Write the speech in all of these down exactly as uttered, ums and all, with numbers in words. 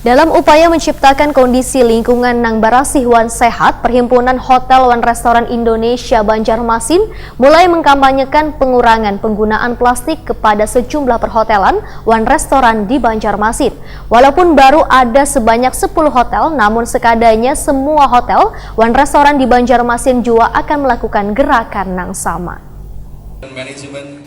Dalam upaya menciptakan kondisi lingkungan nang barasih wan sehat, Perhimpunan Hotel wan Restoran Indonesia Banjarmasin mulai mengkampanyekan pengurangan penggunaan plastik kepada sejumlah perhotelan wan restoran di Banjarmasin. Walaupun baru ada sebanyak sepuluh hotel, namun sekadanya semua hotel wan restoran di Banjarmasin jua akan melakukan gerakan nang sama.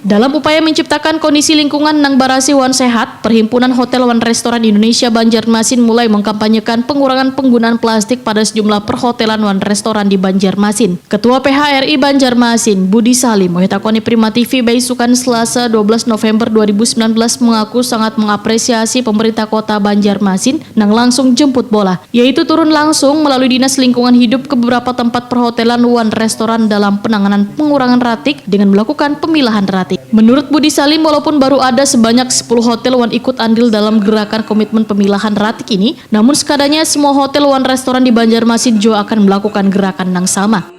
Dalam upaya menciptakan kondisi lingkungan nang barasih wan sehat, Perhimpunan Hotel wan Restoran Indonesia Banjarmasin mulai mengkampanyekan pengurangan penggunaan plastik pada sejumlah perhotelan wan restoran di Banjarmasin. Ketua P H R I Banjarmasin, Budi Salim, wahitakoni Prima T V baisukan Selasa dua belas November dua ribu sembilan belas mengaku sangat mengapresiasi pemerintah kota Banjarmasin nang langsung jemput bola, yaitu turun langsung melalui Dinas Lingkungan Hidup ke beberapa tempat perhotelan wan restoran dalam penanganan pengurangan ratik dengan melakukan pemilahan ratik. Menurut Budi Salim, walaupun baru ada sebanyak sepuluh hotel wan ikut andil dalam gerakan komitmen pemilahan ratik ini, namun sekadanya semua hotel wan restoran di Banjarmasin jua akan melakukan gerakan nang sama.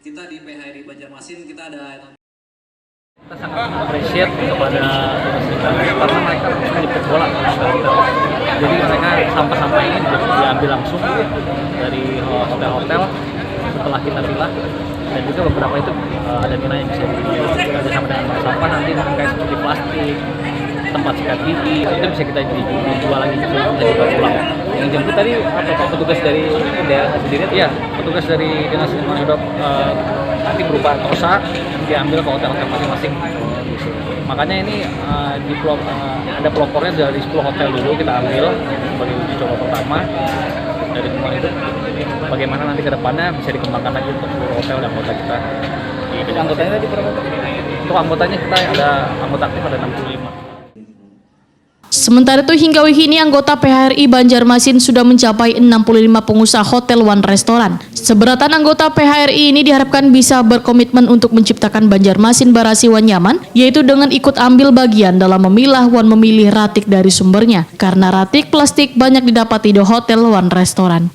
Kita di P H R I Banjarmasin, kita ada Kita sangat appreciate kepada karena mereka langsung jemput bola ke hotel. Jadi mereka sampah-sampah ini diambil langsung dari hotel-hotel setelah kita pilah, dan juga beberapa itu eh, ada nilai yang bisa dikerja sama dengan bank sampah, nanti kayak seperti plastik, tempat sikat gigi, itu bisa kita di- dijual lagi, bisa kita jual pulang. Yang jemput tadi apa, Pak, petugas dari daerah sendiri atau? Iya, petugas dari Dinas Lingkungan Hidup eh, nanti berupa tosa diambil ke hotel-hotel masing-masing. Makanya ini eh, di pelop- eh, ada pelopornya dari sepuluh hotel dulu kita ambil sebagai uji coba pertama dari Lingkungan Hidup. Bagaimana nanti ke depannya bisa dikembangkan lagi untuk seluruh hotel dan kota kita. Di Banjarmasin. Anggotanya tadi berapa? Untuk anggotanya kita ada anggota aktif ada enam puluh lima. Sementara itu, hingga wihini anggota P H R I Banjarmasin sudah mencapai enam puluh lima pengusaha hotel wan restoran. Seberatan anggota P H R I ini diharapkan bisa berkomitmen untuk menciptakan Banjarmasin barasih wan nyaman, yaitu dengan ikut ambil bagian dalam memilah wan memilih ratik dari sumbernya, karena ratik plastik banyak didapati di hotel wan restoran.